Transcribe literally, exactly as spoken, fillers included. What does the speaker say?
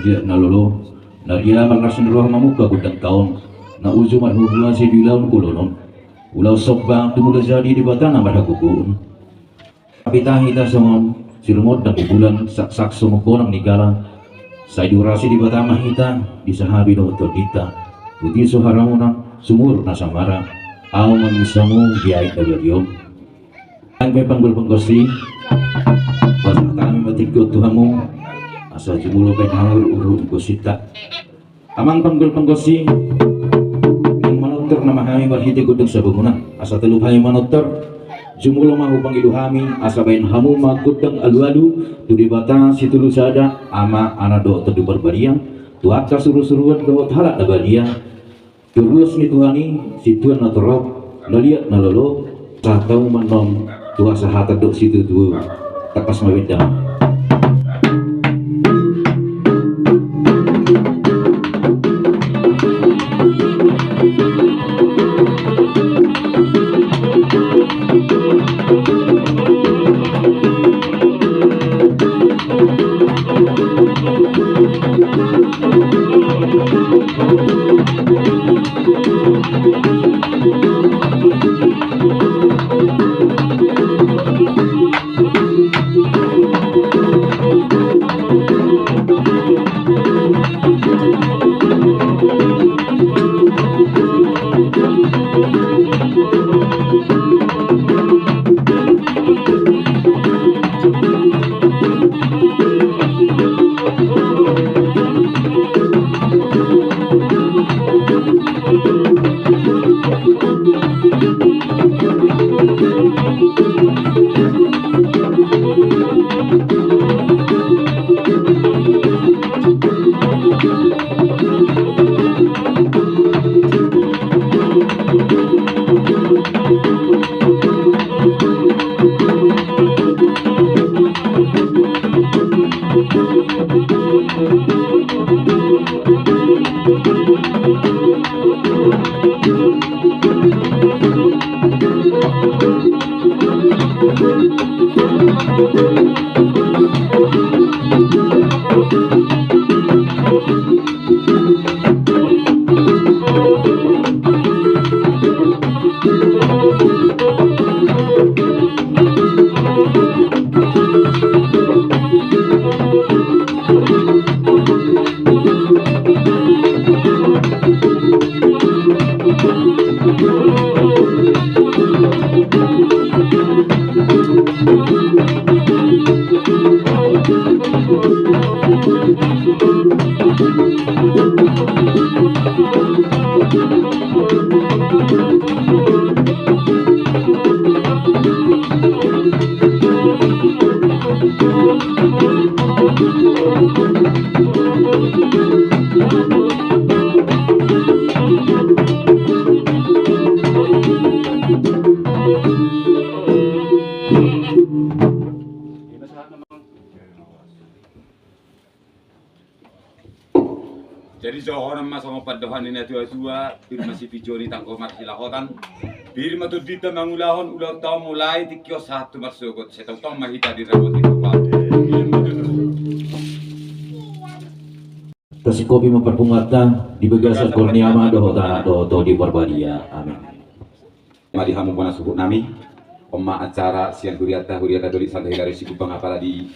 Dia na lolo, na ria marlas ni roha mamungka gondang taon, na uju marhurhula sai di ulaon ulaon on. Ulaon somba tu Mula Jadi Debata na marhagogoon. Tapi tahi hita songon sirumondang ni bulan, saksak songon bonang ni galang. Sai diurasi Debata ma hita, disahabi dohot tondinta. Puti so haramuna, sumur na samara. Au mangisamu di aek na balion. Amang panggol panggosi, pasahat hami ma tingki on tu hamu, asa jumolo baen hamu uruhut ni gosinta. Amang panggol panggosi, naeng manortor nama hami marhite gondang sabamuna, asa talup hami manortor, jumolo ma hupangido hami, asa baen hamu ma gondang alualu, tu Debata Sitolu Sada, Ama, Anak dohot Tondi Parbadia, tu angka surusuruan dohot halak na badia, tu ruas ni Tuhan i, situan na torop, na liat na lolo, sahat hamu ma annon tu hasahatan dohot situtu, tangkas ma baen damang. Jadi songon on ma songon pandohan ni natuatua, pir ma sipinjoni tanggo marsilahotan, pir ma tondinta mangulahon ulaonta on mulai tingki on sahat tu marsogot, sai tautong ma hita diramoti Tuhan. Tasingkopi ma parpunguanta di bagasan goar ni Ama dohot Anak dohot Tondi Parbadia. Amin. Ma di hamu bona suhut nami, on ma acara sian hurianta, Huria Katolik Santa Hilarius Sikumbang, apala di